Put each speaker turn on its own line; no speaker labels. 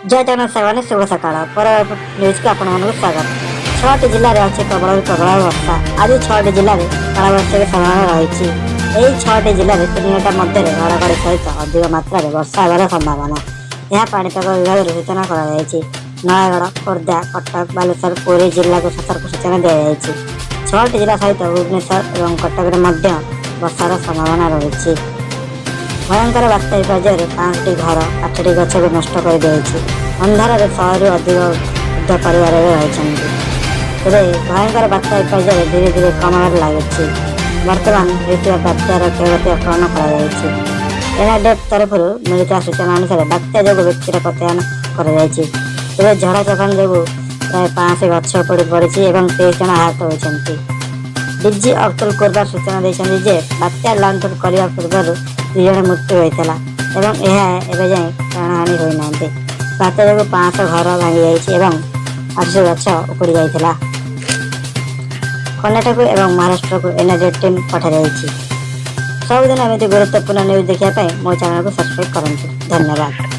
ଜୟ ଜଗନ୍ନାଥ ସାଙ୍ଗମାନେ, ଶୁଭ ସକାଳ। ପର ନ୍ୟୁଜ୍କୁ ଆପଣମାନଙ୍କୁ ସ୍ୱାଗତ। ଛଅଟି ଜିଲ୍ଲାରେ ଅଛି ପ୍ରବଳରୁ ପ୍ରବଳ ବର୍ଷା। ଆଜି ଛଅଟି ଜିଲ୍ଲାରେ କାଳବୈଶାଖୀ ସମ୍ଭାବନା ରହିଛି। ଏହି ଛଅଟି ଜିଲ୍ଲାରେ 3 ଘଣ୍ଟା ମଧ୍ୟରେ ଘଡ଼ଘଡ଼ି ସହିତ ଅଧିକ ମାତ୍ରାରେ ବର୍ଷା ହେବାର ସମ୍ଭାବନା। ଏହା ପାଣିପାଗ ବିଭାଗରୁ ସୂଚନା କରାଯାଇଛି। ନୟାଗଡ଼, ଖୋର୍ଦ୍ଧା, କଟକ, ବାଲେଶ୍ୱର, ପୁରୀ ଜିଲ୍ଲାକୁ ସତର୍କ ସୂଚନା ଦିଆଯାଇଛି। ଛଅଟି ଜିଲ୍ଲା ସହିତ ଭୁବନେଶ୍ୱର ଏବଂ କଟକରେ ମଧ୍ୟ ବର୍ଷାର ସମ୍ଭାବନା ରହିଛି। ଭୟଙ୍କର ବାତ୍ୟା ବିପର୍ଯ୍ୟୟରେ ପାଞ୍ଚଟି ଘର, ଆଠଟି ଗଛକୁ ନଷ୍ଟ କରିଦେଇଛି। ଅନ୍ଧାରରେ 100ରୁ ଅଧିକ ବୃଦ୍ଧ ପରିବାରରେ ରହିଛନ୍ତି। ତେବେ ଭୟଙ୍କର ବାତ୍ୟା ବିପର୍ଯ୍ୟୟରେ ଧୀରେ ଧୀରେ କମାଇବାରେ ଲାଗୁଛି। ବର୍ତ୍ତମାନ ହୋଇଥିବା ବାତ୍ୟାର କ୍ଷୟକ୍ଷତି ଆକଳନ କରାଯାଇଛି। ଏନ୍ଡିଆର୍ଏଫ୍ ତରଫରୁ ମିଳିଥିବା ସୂଚନା ଅନୁସାରେ ବାତ୍ୟା ଯୋଗୁଁ ବ୍ୟକ୍ତିର ପ୍ରତ୍ୟାୟନ କରାଯାଇଛି। ତେବେ ଝଡ଼ ତୋଫାନ ଯୋଗୁଁ ପ୍ରାୟ 500 ଗଛ ଉପୁଡ଼ି ପଡ଼ିଛି ଏବଂ 23 ଜଣ ଆହତ ହୋଇଛନ୍ତି। ଡିଜି ଅତୁଲ କୁମାର ସୂଚନା ଦେଇଛନ୍ତି ଯେ ବାତ୍ୟା ଲ୍ୟାଣ୍ଡଫଲ୍ କରିବା ପୂର୍ବରୁ ଦୁଇ ଜଣ ମୃତ୍ୟୁ ହୋଇଥିଲା ଏବଂ ଏହା ଏବେ ଯାଏଁ ପ୍ରାଣହାନି ହୋଇନାହାନ୍ତି। ବାତ୍ୟା ଯୋଗୁଁ 500 ଘର ଭାଙ୍ଗିଯାଇଛି ଏବଂ 800 ଗଛ ଉପୁଡ଼ି ଯାଇଥିଲା। କର୍ଣ୍ଣାଟକ ଏବଂ ମହାରାଷ୍ଟ୍ରକୁ ଏନ୍ଡିଆର୍ଏଫ୍ ଟିମ୍ ପଠାଯାଇଛି। ସବୁଦିନ ଏମିତି ଗୁରୁତ୍ୱପୂର୍ଣ୍ଣ ନ୍ୟୁଜ୍ ଦେଖିବା ପାଇଁ ମୋ ଚ୍ୟାନେଲକୁ ସବସ୍କ୍ରାଇବ୍ କରନ୍ତୁ। ଧନ୍ୟବାଦ।